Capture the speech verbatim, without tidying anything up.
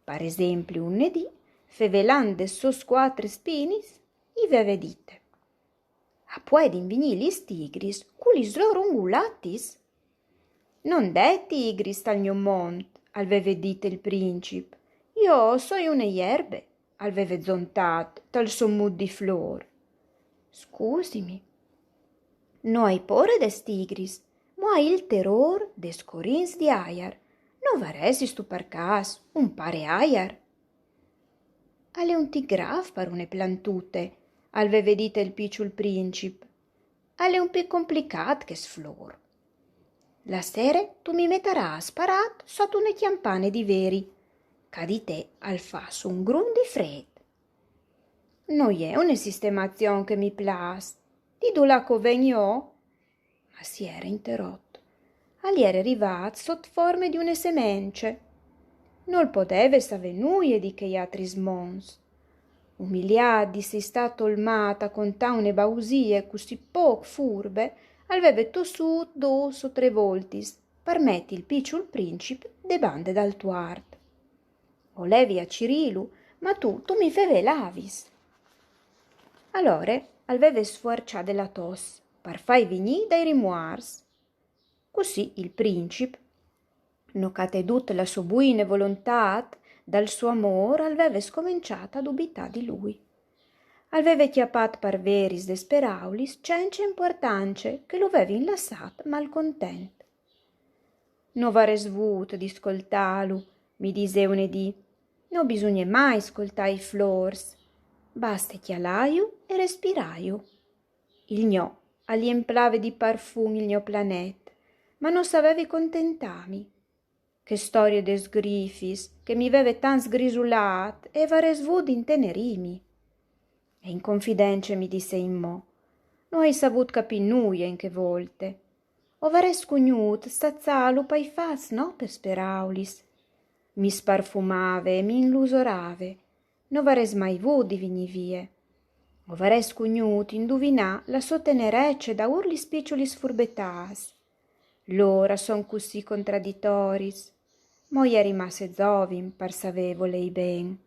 Par esempli, une dì, fevelant des sôs cuatri spinis, i veve dite: «A puedin vignî lis tigris cu lis lôr ungulatis?» «No 'nd è tigris tal gno mont», al veve dit il princip. «Jo o soi une jerbe», al veve zontât tal so mût di flôr. «Scusimi, no ai pôre des tigris, ma o ai il terôr des corins di aiar. No varessistu par câs un pare aiar?» «Al è un tic grâf par une plantute», al veve dit il piçul princip. «Al è un pic complicât chest flôr. La sere tu mi metarâs parât sot une cjampane di veri, ca di te al fâs un grum di frêt.» «No je une sistemazion che mi plâs. Di dulà che o ven jo?» Ma si jere interot. Al jere rivât sot forme di une semence. Nol podeve savê nuie di chei altris monts. Umiliât di sei stât tolmât a contâ une bausie cussì pôc furbe, al veve tossût dôs o trê voltis, par meti il piçul princip de bande dal tuart. «O levi a cirîlu, ma tu, tu mi fevelavis.» Alore al veve sfuarçât de la tos, par fâi vignî dai rimuars. Cussì il princip, no catedût la sô buine volontât, dal so amôr, al veve scomençât a dubitâ di lui. Al veve cjapât par veris des peraulis cence impuartance che lu vevin lassât malcontent. «No varès vût di scoltâlu», mi disè une dì. «No bisugne mai scoltâ i flôrs. Baste cjalâju e respirâju.» Il gno al jemplave di parfum il gno planet, ma no savevi contentâmi. Chê storie des grifis, che mi veve tant sgrisulât, e varès vût di intenerîmi. E in confidence mi disè inmò: «No ai savût capî nuie in chê volte. O varès cugnût stazâlu pai fats, no pes peraulis. Mi sparfumave e mi inlusorave. No varès mai vût di vignî vie. O varès cugnût induvinâ la sô tenerece daûr lis piçulis furbetâts. Lôr a son cussì contraditoriis. Ma o jeri masse zovin par savê volêi ben.»